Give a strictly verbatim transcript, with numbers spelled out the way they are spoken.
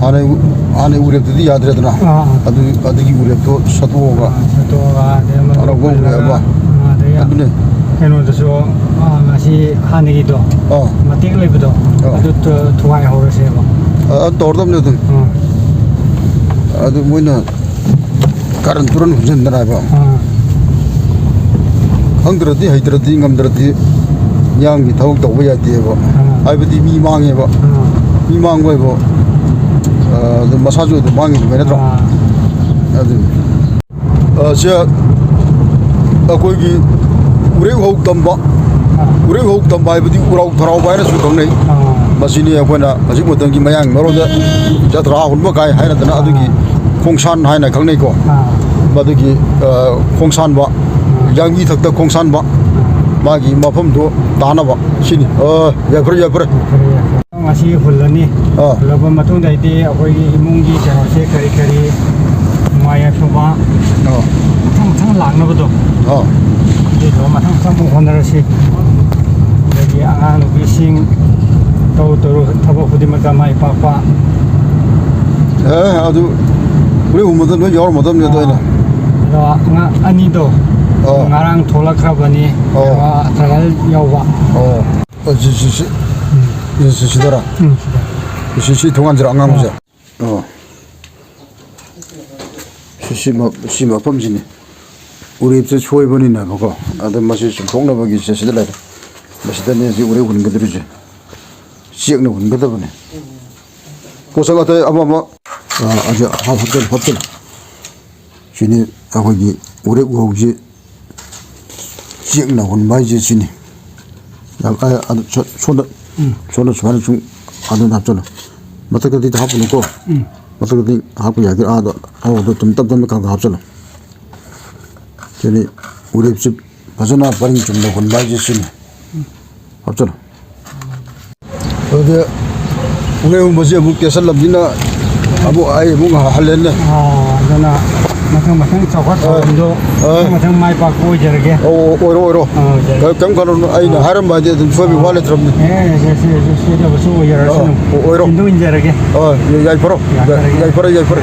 ꯍꯥꯟꯅꯩ ꯎ-, ꯍꯥꯟꯅꯩ ꯎꯔꯦꯞꯇꯨꯗꯤ ꯌꯥꯗ꯭ꯔꯦꯗꯅ꯫ ꯑꯥ꯫ ꯑꯗꯨ, ꯑꯗꯨꯒꯤ ꯎꯔꯦꯞꯇꯣ ꯁꯠꯇꯣꯛꯑꯒ ꯑꯥ, ꯁꯠꯇꯣꯛꯑꯒ ꯑꯗꯩ ꯑꯃ ꯑꯅꯧꯕ ꯍꯨꯜꯂꯒ, ꯎꯔꯦꯞ ꯑꯃ꯫ ꯑꯥ, ꯑꯗꯩ ꯑꯗꯨꯅꯦ꯫ ꯀꯩꯅꯣꯗꯁꯨ, ꯑꯥ, ꯉꯁꯤ ꯍꯥꯟꯅꯒꯤꯗꯣ ꯑꯥ꯫ ꯃꯇꯦꯛ ꯂꯩꯕꯗꯣ ꯑꯥ꯫ ꯑꯗꯨ ꯇ-, ꯊꯨꯒꯥꯏꯍꯧꯔꯁꯦꯕ꯫ ꯑ, ꯑꯗꯨ ꯇꯧꯔꯗꯕꯅꯦ ꯑꯗꯨꯝ꯫ ꯑꯥ꯫ ꯑꯗꯨ ꯃꯣꯏꯅ ꯀꯥꯔꯟ ꯇꯨꯔꯟ ꯍꯨꯟꯖꯤꯟꯗꯅ ꯍꯥꯏꯕ꯫ ꯑꯥ꯫ ꯈꯪꯗ꯭ꯔꯗꯤ, ꯍꯩꯇ꯭ꯔꯗꯤ, ꯉꯝꯗ꯭ꯔꯗꯤ ꯃꯤꯌꯥꯝꯒꯤ ꯊꯕꯛ ꯇꯧꯕ ꯌꯥꯗꯦꯕ꯫ ꯑꯥ꯫ ꯍꯥꯏꯕꯗꯤ ꯃꯤ ꯃꯥꯡꯉꯦꯕ꯫ ꯑꯥ꯫ ꯃꯤ ꯃꯥꯡꯕ ꯍꯥꯏꯕꯨ, ꯑ, ꯑꯗꯨꯝ ꯃꯁꯥꯁꯨ ꯑꯗꯨꯝ ꯃꯥꯡꯉꯤ ꯑꯗꯨꯃꯥꯏ ꯅꯠꯇ꯭ꯔꯣ? ꯑꯥ꯫ ꯑꯗꯨꯅꯤ꯫ ꯑ, ꯁꯤ ꯑꯩꯈꯣꯏꯒꯤ ꯎꯔꯦꯛ ꯍꯧ ꯇꯝꯕ, ꯑꯥ꯫ ꯎꯔꯦꯛ ꯍꯧ ꯇꯝꯕ ꯍꯥꯏꯕꯗꯤ ꯎꯔꯥꯎ ꯊꯔꯥꯎꯕ ꯍꯥꯏꯅꯁꯨ ꯈꯪꯅꯩ꯫ ꯑꯥ꯫ ꯃꯁꯤꯅꯤ ꯑꯩꯈꯣꯏꯅ ꯍꯧꯖꯤꯛ ꯃꯇꯝꯒꯤ ꯃꯌꯥꯡ ꯃꯔꯣꯟꯗ ꯖꯇ꯭ꯔꯥ ꯍꯨꯟꯕ ꯀꯥꯏ ꯍꯥꯏꯅꯗꯅ ꯑꯗꯨꯒꯤ ꯑꯥ꯫ ꯈꯣꯡꯁꯥꯟ ꯍꯥꯏꯅ ꯈꯪꯅꯩꯀꯣ꯫ ꯑꯥ꯫ ꯃꯗꯨꯒꯤ, ꯑ, ꯈꯣꯡꯁꯥꯟꯕ, ꯑꯥ꯫ ꯌꯥꯡꯕꯤ ꯊꯛꯇ ꯈꯣꯡꯁꯥꯟꯕ, ꯑꯥ꯫ ꯃꯥꯒꯤ ꯃꯐꯝꯗꯣ ꯇꯥꯅꯕ ꯁꯤꯅꯤ꯫ ꯑ, ꯌꯥꯏꯐꯔꯦ, ꯌꯥꯏꯐꯔꯦ꯫ ꯌꯥꯏꯐꯔꯦ, ꯌꯥꯏꯐꯔꯦ꯫ ꯉꯁꯤ ꯍꯨꯜꯂꯅꯤ꯫ ꯑꯥ꯫ ꯍꯨꯜꯂꯕ ꯃꯇꯨꯡꯗꯩꯗꯤ ꯑꯩꯈꯣꯏꯒꯤ ꯏꯃꯨꯡꯒꯤ ꯀꯩꯅꯣꯁꯦ ꯀꯔꯤ ꯀꯔꯤ ꯅꯨꯡꯉꯥꯏ ꯌꯥꯏꯐꯕ ꯑꯥ꯫ ꯃꯊꯪ ꯃꯊꯪ ꯂꯥꯛꯅꯕꯗꯣ ꯑꯥ꯫ ꯑꯗꯨꯗꯣ ꯃꯊꯪ ꯃꯊꯪ ꯑꯃꯨꯛ ꯍꯣꯠꯅꯔꯁꯤ꯫ ꯑꯗꯒꯤ ꯑꯉꯥꯡ ꯅꯨꯄꯤꯁꯤꯡ ꯇꯧ ꯇꯧꯔꯨ ꯊꯕꯛ ꯈꯨꯗꯤꯡꯃꯛꯇ ꯃꯥꯏ ꯄꯥꯛꯄ꯫ ꯑꯦ, ꯑꯗꯨ ꯎꯔꯦꯛ ꯍꯨꯟꯕꯗ ꯂꯣꯏ ꯌꯥꯎꯔꯝꯃꯗꯕꯅꯦ ꯑꯗꯣ ꯑꯩꯅ꯫ ꯑꯗꯣ ꯑꯉꯥꯡ ꯑꯅꯤꯗꯣ ꯑꯥ꯫ ꯉꯔꯥꯡ ꯊꯣꯛꯂꯛꯈ꯭ꯔꯕꯅꯤ꯫ ꯑꯥ꯫ ꯀꯩꯅꯣ, ꯇ꯭ꯔꯥꯏꯌꯦꯜ ꯌꯥꯎꯕ꯫ ꯑꯣ꯫ ꯑ, ꯁꯤ, ꯁꯤ, ꯁꯤ꯫ ꯎꯝ꯫ ꯁꯤ, ꯁꯤ, ꯁꯤꯗꯔꯥ? ꯎꯝ, ꯁꯤꯗ꯫ ꯁꯤ, ꯁꯤ ꯊꯣꯡꯒꯥꯟꯁꯤꯔꯥ ꯑꯉꯥꯡꯕꯁꯦ? ꯑꯥ꯫ ꯑꯣ꯫ ꯁꯤ, ꯁꯤ ꯃ-, ꯁꯤ ꯃꯐꯝꯁꯤꯅꯤ꯫ ꯎꯔꯦꯞꯁꯦ ꯁꯣꯏꯕꯅꯤꯅꯕꯀꯣ꯫ ꯑꯗ ꯃꯁꯤ ꯆꯨꯝꯊꯣꯛꯅꯕꯒꯤ ꯁꯦ ꯁꯤꯗ ꯂꯩꯔꯦ꯫ ꯃꯁꯤꯗꯅꯦ ꯁꯤ ꯎꯔꯦꯞ ꯍꯨꯟꯒꯗꯧꯔꯤꯁꯦ꯫ ꯆꯦꯛꯅ ꯍꯨꯟꯒꯗꯕꯅꯦ꯫ ꯄꯣꯠꯁꯛ ꯑꯇꯩ ꯑꯃ ꯑꯃ꯫ ꯑꯥ, ꯑꯁꯤ ꯍꯥꯞ-, ꯍꯥꯞꯆꯜꯂꯨ, ꯍꯥꯞꯆꯜꯂꯨ꯫ ꯁꯤꯅꯤ ꯑꯩꯈꯣꯏꯒꯤ ꯎꯔꯦꯛ ꯎꯍꯧꯁꯤ ꯆꯦꯛꯅ ꯍꯨꯟꯕ ꯍꯥꯏꯁꯦ ꯁꯤꯅꯤ꯫ ꯌꯥꯝ, ꯑ, ꯑꯗꯨ ꯁꯣ-, ꯁꯣꯝꯗ, ꯎꯝ꯫ ꯁꯣꯝꯗ ꯁꯨꯃꯥꯏꯅ ꯁꯨꯝ ꯑꯗꯨꯝ ꯍꯥꯞꯆꯜꯂꯨ꯫ ꯃꯊꯛꯇꯗꯤ ꯍꯥꯞꯄꯨꯅꯨꯀꯣ꯫ ꯎꯝ꯫ ꯃꯊꯛꯇꯗꯤ ꯍꯥꯞꯄ ꯌꯥꯗꯦ꯫ ꯑꯥꯗ ꯑꯍꯧꯕꯗ ꯑꯗꯨꯝ ꯇꯞ ꯇꯞꯅ ꯈꯔ ꯈꯔ ꯍꯥꯞꯆꯜꯂꯨ꯫ ꯁꯤꯅꯤ ꯎꯔꯦꯞꯁꯤ ꯐꯖꯅ ꯄꯔꯤꯡ ꯆꯨꯝꯅ ꯍꯨꯟꯕ ꯍꯥꯏꯁꯦ ꯁꯤꯅꯤ꯫ ꯍꯥꯞꯆꯜꯂꯨ꯫ ꯑꯗꯨꯗꯤ ꯎꯔꯦꯞ ꯍꯨꯟꯕꯁꯦ ꯑꯃꯨꯛ ꯇꯦꯁꯜꯂꯝꯅꯤꯅ ꯑꯃꯨꯛ ꯑꯩ ꯑꯃꯨꯛ ꯍꯜꯂꯦꯅꯦ꯫ ꯑꯥ, ꯑꯗꯨꯅ ꯃꯊꯪ ꯃꯊꯪ ꯆꯥꯎꯈꯠ ꯊꯧꯔꯥꯡꯗꯣ ꯑ꯫ ꯃꯊꯪ ꯃꯊꯪ ꯃꯥꯏ ꯄꯥꯛꯄ ꯑꯣꯏꯖꯔꯒꯦ꯫ ꯑꯣ, ꯑꯣꯏꯔꯣ, ꯑꯣꯏꯔꯣ꯫ ꯑ, ꯑꯣꯏꯖꯔꯒꯦ꯫ ꯀ-, ꯀꯩꯝ ꯈꯜꯂꯨꯅꯨ, ꯑꯩꯅ ꯑ꯫ ꯍꯥꯏꯔꯝꯕ ꯍꯥꯏꯗꯤ ꯑꯗꯨꯝ ꯁꯣꯏꯕ ꯑ꯫ ꯋꯥ ꯂꯩꯇ꯭ꯔꯕꯅꯤ꯫ ꯑꯦ, ꯁꯦ, ꯁꯦ, ꯁꯦ, ꯁꯣꯏꯗꯕꯁꯨ ꯑꯣꯏꯖꯔꯁꯅꯨ꯫ ꯑ, ꯑꯣꯏꯔꯣ꯫ ꯏꯟꯗꯨ ꯏꯟꯖꯔꯒꯦ꯫ ꯑ, ꯌꯥꯏꯐꯔꯣ꯫ ꯌꯥꯏꯐꯔꯒꯦ꯫ ꯌꯥꯏꯐꯔꯦ, ꯌꯥꯏꯐꯔꯦ꯫